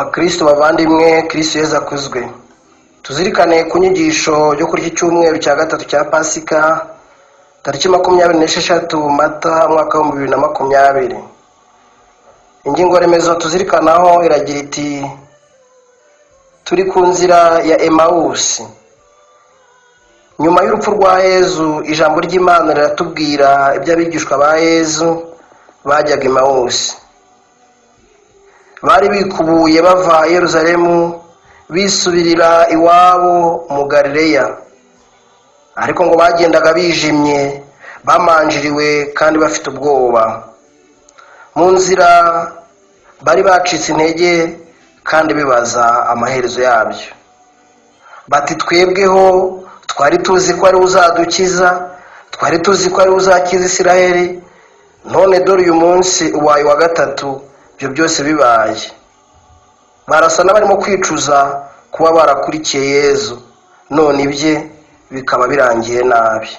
Bakristo bavandimwe, Kristo Yezu akuzwe. Tuzirikane ku nyigisho yo kuri iki cyumweru cya gatatu cya Pasika, tariki 26 Mata, umwaka wa 2020. Ingingo remezo tuzirikanaho iragira iti: "Turi ku nzira ya Emawusi." Nyuma y'urupfu rwa Yezu, ijambo ry'Imana riratubwira iby'abigishwa ba Yezu bajyaga Emawusi. Bari bikubuye bava i Yeruzalemu, bisubirira iwabo mu Galileya, ariko ngo bagendaga bijimye, bamanjiriwe kandi bafite ubwoba. Mu nzira bari bacitse intege kandi bibaza amaherezo yabyo, bati: "Twebweho twari tuzi ko ari uzadukiza, twari tuzi ko ari uzakiza Isiraheli, none dore uyu munsi ubaye wa gatatu ibyo byose bibaye." Barasa n'abarimo kwicuza kuba barakurikiye Yezu, none ibye bikaba birangiye nabi.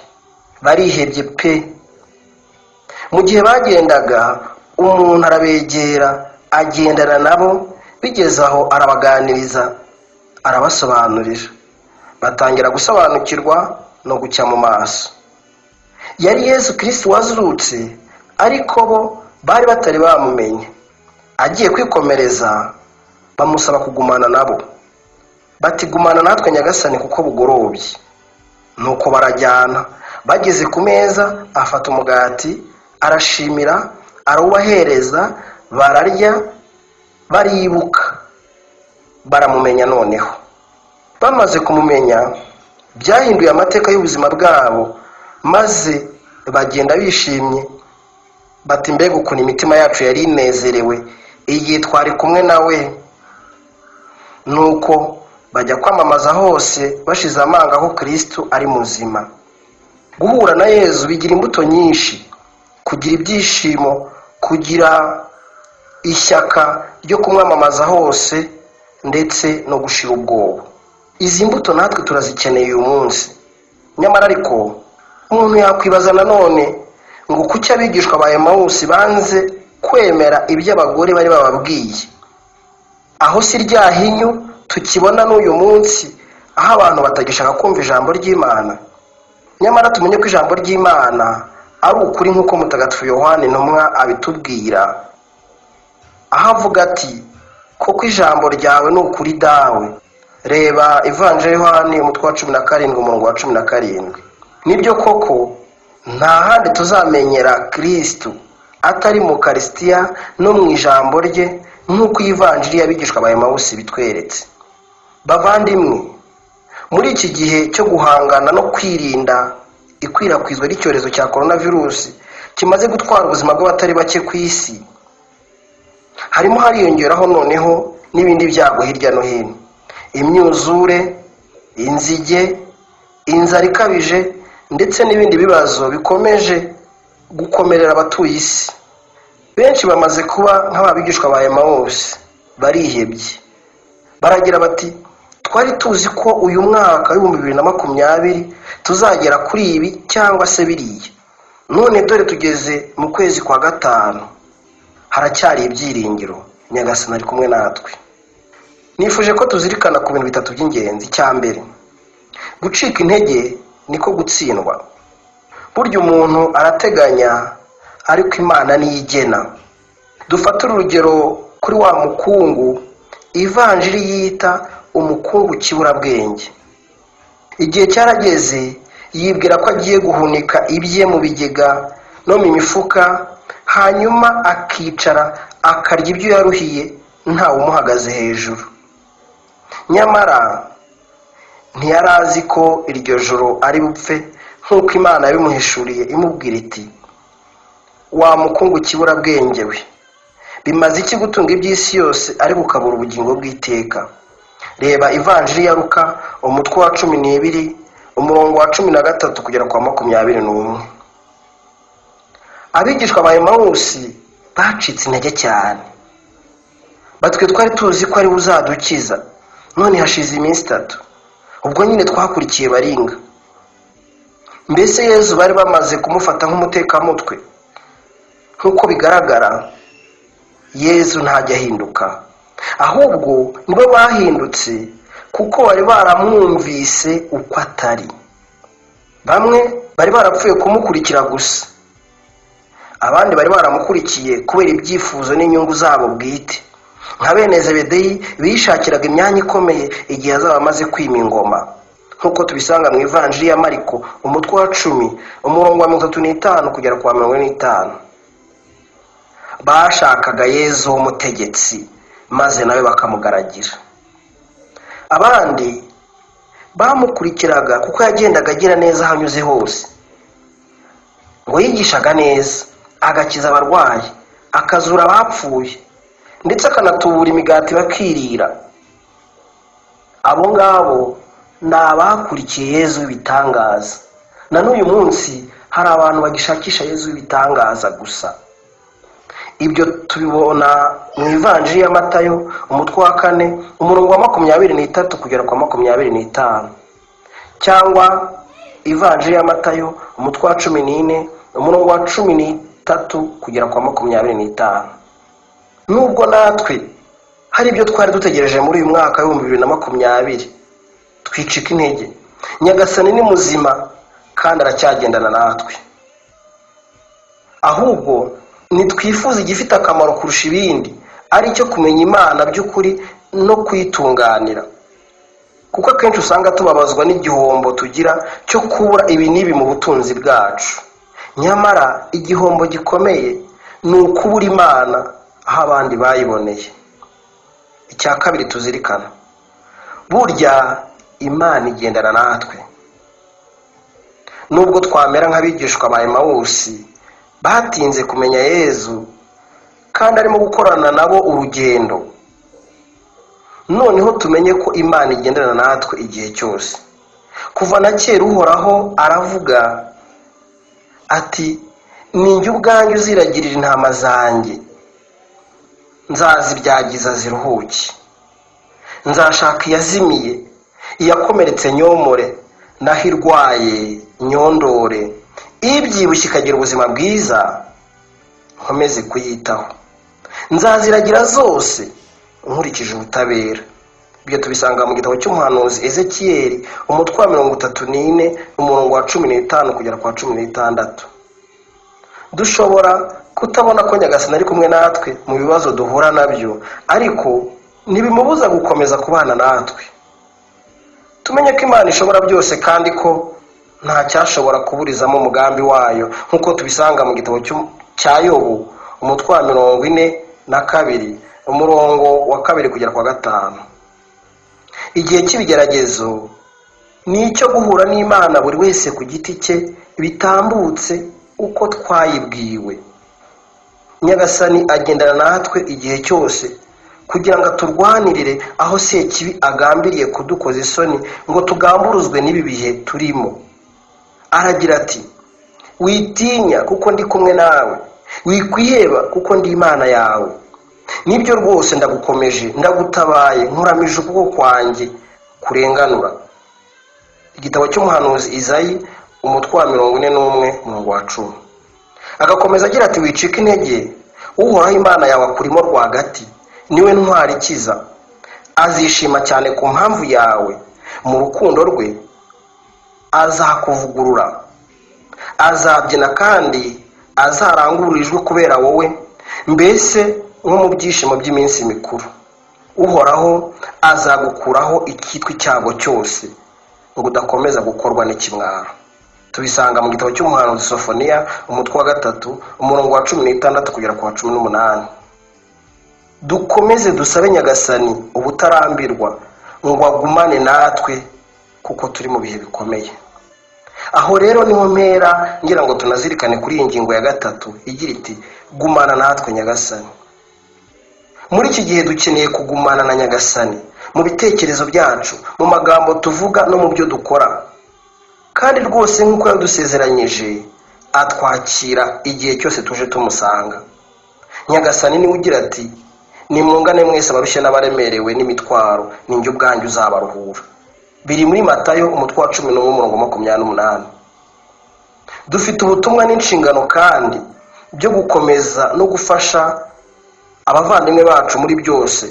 Barihebye pe. Mu gihe bagendaga, umuntu arabegera, agendana nabo, bigeze aho arabaganiriza, arabasobanurira, batangira gusobanukirwa no gucya mu maso. Yari Yezu Kirisitu wazutse, ariko bo bari batari bamumenya. Agiye kwikomereza, bamusaba kugumana nabo, bati: "Gumana natwe, Nyagasani, kuko bugorobye." Nuko barajyana. Bageze ku meza, afata umugati, arashimira, arawubahereza, bararya, baribuka, baramumenya. Noneho bamaze kumumenya, byahinduye amateka y'ubuzima bwabo, maze bagenda bishimye, bati: "Mbega ukuntu imitima yacu yari inezerewe igihe twari kumwe nawe!" Nuko bajya kwamamaza hose bashize amanga ko Kirisitu ari muzima. Guhura na Yezu bigira imbuto nyinshi: kugira ibyishimo, kugira ishyaka ryo kumwamamaza hose, ndetse no gushira ubwoba. Izi mbuto natwe turazikeneye uyu munsi. Nyamara ariko umuntu yakwibaza nanone ngo kuki abigishwa ba Emawusi banze kwemera ibyo abagore bari bababwiye? Aho si rya hinyu tukibona n'uyu munsi, aho abantu batagishaka kumva ijambo ry'Imana? Nyamara tumenye ko ijambo ry'Imana ari ukuri, nk'uko Mutagatifu Yohani intumwa abitubwira, aho avuga ati: "Koko ijambo ryawe ni ukuri, Dawe." Reba Ivanjiri Yohani, umutwe wa 17, umurongo wa 17. Nibyo koko, nta handi tuzamenyera Kirisitu atari mu Karisitiya no mu ijambo rye, nk'uko iyi y'abigishwa ba Emawusi bitweretse. Bavandimwe, muri iki gihe cyo guhangana no kwirinda ikwirakwizwa ry'icyorezo cya korona virusi kimaze gutwara ubuzima bw'abatari bake ku isi, harimo hariyongeraho noneho n'ibindi byago hirya no hino: imyuzure, inzige, inzara ikabije, ndetse n'ibindi bibazo bikomeje gukomerera abatuye isi. Benshi bamaze kuba nk'ababigishwa ba Emawusi, barihebye, baragira bati: "Twari tuzi ko uyu mwaka wa 2020 tuzagera kuri ibi cyangwa se biriya, none dore tugeze mu kwezi kwa gatanu." Haracyari ibyiringiro, Nyagasani ari kumwe natwe. Nifuje ko tuzirikana ku bintu bitatu by'ingenzi. Icya mbere, gucika intege niko gutsindwa. Burya umuntu arateganya, ariko Imana niyo igena. Dufate urugero kuri wa mukungu Ivanjiri yita umukungu kiburabwenge. Igihe cyarageze, yibwira ko agiye guhunika ibye mu bigega no mu mifuka, hanyuma akicara akarya ibyo yaruhiye ntawe umuhagaze hejuru. Nyamara ntiyari azi ko iryo joro ari bupfe, nk'uko Imana yabimuhishuriye imubwira iti: "Wa mukungu kiburabwenge we, bimaze iki gutunga iby'isi yose ariko ukabura ubugingo bw'iteka?" Reba Ivanjiri ya Luka, umutwe wa 12, umurongo wa 13 kugera kwa 21. Abigishwa ba Emawusi bacitse intege cyane, batwe: "Twari tuzi ko ari we uzadukiza, none hashize iminsi 3. Ubwo nyine twakurikiye baringa." Mbese Yezu bari bamaze kumufata nk'umutekamutwe. Nk'uko bigaragara, Yezu ntajya ahinduka. Ahubwo nibo bahindutse kuko bari baramwumvise uko atari. Bamwe bari barapfuye kumukurikira gusa, abandi bari baramukurikiye kubera ibyifuzo n'inyungu zabo bwite, nka bene Zebedeyi bishakiraga imyanya ikomeye igihe azaba amaze kwima ingoma, nk'uko tubisanga mu Ivanjiri ya Mariko, umutwe wa 10, umurongo wa 35 kugera ku wa 45. Bashakaga Yezu w'umutegetsi, maze nawe bakamugaragira. Abandi bamukurikiraga kuko yagendaga agira neza aho anyuze hose. Ngo yigishaga neza, agakiza abarwayi, akazura abapfuye, ndetse akanatubura imigati bakirira. Abo ngabo ni abakurikiye Yezu w'ibitangaza. Na n'uyu munsi hari abantu bagishakisha Yezu w'ibitangaza gusa. Ibyo tubibona mu Ivanjiri ya Matayo, umutwe wa 4, umurongo wa 23 kugera ku wa 25, cyangwa Ivanjiri ya Matayo, umutwe wa 14, umurongo wa 13 kugera ku wa 25. Nubwo natwe hari ibyo twari dutegereje muri uyu mwaka w'2020, twicika intege. Nyagasani ni muzima kandi aracyagendana natwe. Ahubwo ntitwifuza igifite akamaro kurusha ibindi, ari cyo kumenya Imana by'ukuri no kuyitunganira, kuko akenshi usanga tubabazwa n'igihombo tugira cyo kubura ibi n'ibi mu butunzi bwacu. Nyamara igihombo gikomeye ni ukubura Imana aho abandi bayiboneye. Icya kabiri tuzirikana, burya Imana igendana natwe nubwo twamera nk'abigishwa ba Emawusi batinze kumenya Yezu kandi arimo gukorana nabo urugendo. Noneho tumenye ko Imana igendana natwe igihe cyose. Kuva na kera Uhoraho aravuga ati: "Ninjye ubwanjye uziragirira intama zanjye, nzazibyagiza ziruhuke, nzashaka iyazimiye, iyakomeretse nyomore, naho irwaye nyondore, ibyibushye ikagira ubuzima bwiza nkomeze kuyitaho. Nzaziragira zose nkurikije ubutabera." Ibyo tubisanga mu gitabo cy'umuhanuzi Ezekiyeli, umutwe wa 34, umurongo wa 15 kugera ku wa 16. Dushobora kutabona ko Nyagasani ari kumwe natwe mu bibazo duhura nabyo, ariko ntibimubuza gukomeza kubana natwe. Tumenye ko Imana ishobora byose kandi ko nta cyashobora kuburizamo umugambi wayo, nk'uko tubisanga mu gitabo cya Yobu, umutwe wa 42, umurongo wa 2 kugera ku wa 5. Igihe cy'ibigeragezo ni icyo guhura n'Imana buri wese ku giti cye, bitambutse uko twayibwiwe. Nyagasani agendana natwe igihe cyose kugira ngo aturwanirire aho Sekibi agambiriye kudukoza isoni ngo tugamburuzwe n'ibi bihe turimo. Aragira ati: "Witinya kuko ndi kumwe nawe, wikwiheba kuko ndi Imana yawe. Nibyo rwose, ndagukomeje, ndagutabaye, nkuramije ukuboko kwanjye kurenganura." Igitabo cy'umuhanuzi Izayi, umutwe wa 41, umurongo wa 10. Agakomeza agira ati: "Wicika intege, Uhoraho Imana yawe akurimo rwagati, niwe ntwari ikiza. Azishima cyane ku mpamvu yawe, mu rukundo rwe azakuvugurura, azabyina kandi azarangurura ijwi kubera wowe, mbese nko mu byishimo by'iminsi mikuru. Uhoraho azagukuraho icyitwa icyago cyose ngo udakomeza gukorwa n'ikimwaro." Tubisanga mu gitabo cy'umuhanuzi Sofoniya, umutwe wa 3, umurongo wa 16 kugera ku wa 18. Dukomeze dusabe Nyagasani ubutarambirwa ngo agumane natwe kuko turi mu bihe bikomeye. Aho rero niho mpera ngira ngo tunazirikane kuri iyi ngingo ya gatatu igira iti: "Gumana natwe, Nyagasani." Muri iki gihe dukeneye kugumana na Nyagasani mu bitekerezo byacu, mu magambo tuvuga no mu byo dukora. Kandi rwose nk'uko yadusezeranyije, atwakira igihe cyose tuje tumusanga. Nyagasani niwe ugira ati: "Nimwungane mwese abarushye n'abaremerewe n'imitwaro, ninjye ubwanjye uzabaruhura." Biri muri Matayo, umutwe wa 11, umurongo 28. Dufite ubutumwa n'inshingano kandi byo gukomeza no gufasha abavandimwe bacu muri byose.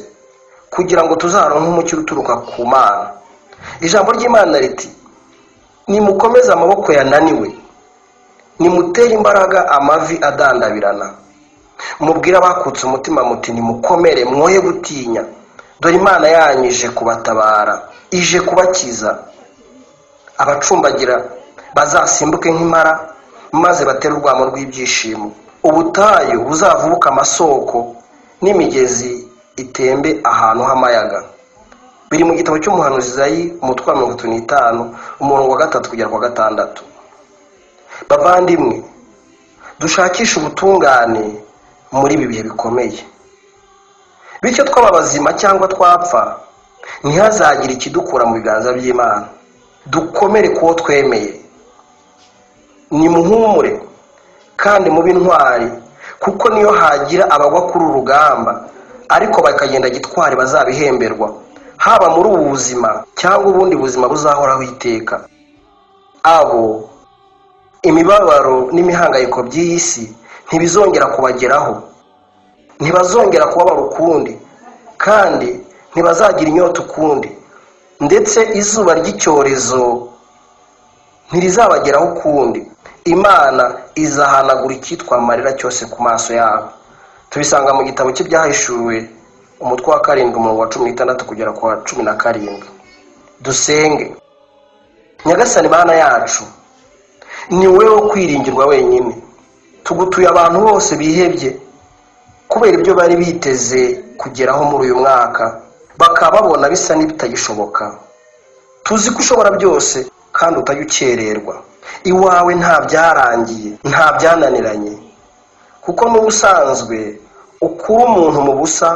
Kugira ngo tuzaronke umucyo uturuka ku Mana. Ijambo ry'Imana riti: "Nimukomeze amaboko yananiwe, nimutere imbaraga amavi adandabirana, mubwire abakutse umutima muti: 'Nimukomere, mwoye gutinya, dore Imana yanyu ije kubatabara, ije kubakiza.'" Abacumbagira bazasimbuke nk'impara, maze batere urwamo rw'ibyishimo. Ubutayu buzavubuka amasoko, n'imigezi itembe ahantu h'amayaga. Biri mu gitabo cy'umuhanuzi Izayi, umutwe wa 35, umurongo wa 3 kugera ku wa 6. Bavandimwe, dushakishe ubutungane muri ibi bihe bikomeye, bityo twaba bazima cyangwa twapfa, ntihazagire ikidukura mu biganza by'Imana. Dukomere kuwo twemeye. Nimuhumure kandi mube intwari, kuko niyo hagira abagwa kuri uru rugamba ariko bakagenda gitwari, bazabihemberwa, haba muri ubu buzima cyangwa ubundi buzima buzahoraho iteka. Abo imibabaro n'imihangayiko by'iyi si ntibizongera kubageraho, ntibazongera kubabara ukundi, kandi ntibazagira inyota ukundi, ndetse izuba ry'icyorezo ntirizabageraho ukundi. Imana izahanagura icyitwa amarira cyose ku maso yabo. Tubisanga mu gitabo cy'Ibyahishuwe, umutwe wa 7, umurongo wa 16 kugera ku wa 17. Dusenge. Nyagasani Mana yacu, ni wowe wo kwiringirwa wenyine. Tugutuye abantu bose bihebye kubera ibyo bari biteze kugeraho muri uyu mwaka, bakaba babona bisa n'ibitagishoboka. Tuzi ko ushobora byose kandi utajya ukererwa. Iwawe nta byarangiye, nta byananiranye, kuko n'ubusanzwe ukura umuntu mu busa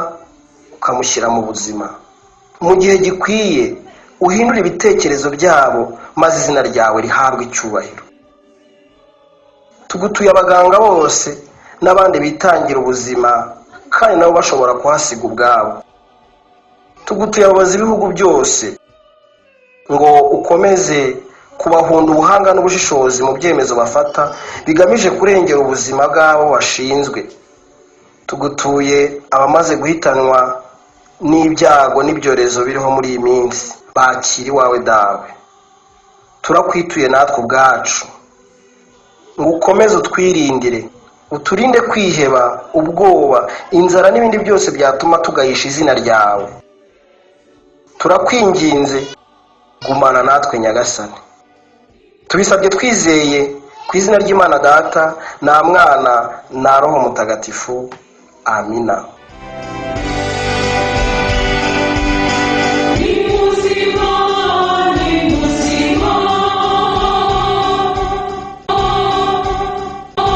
ukamushyira mu buzima. Mu gihe gikwiye uhindure ibitekerezo byabo, maze izina ryawe rihabwe icyubahiro. Tugutuye abaganga bose n'abandi bitangira ubuzima kandi nabo bashobora kuhasiga ubwabo. Tugutuye abayobozi b'ibihugu byose, ngo ukomeze kubahunda ubuhanga n'ubushishozi mu byemezo bafata bigamije kurengera ubuzima bw'abo bashinzwe. Tugutuye abamaze guhitanwa n'ibyago n'ibyorezo biriho muri iyi minsi. Bakira iwawe, Dawe. Turakwituye natwe ubwacu, ngo ukomeze utwirindire, uturinde kwiheba, ubwoba, inzara n'ibindi byose byatuma tugayisha izina ryawe. Turakwinginze, gumana natwe, Nyagasani. Tubisabye twizeye, ku izina ry'Imana Data na Mwana na Roho Mutagatifu. Amina.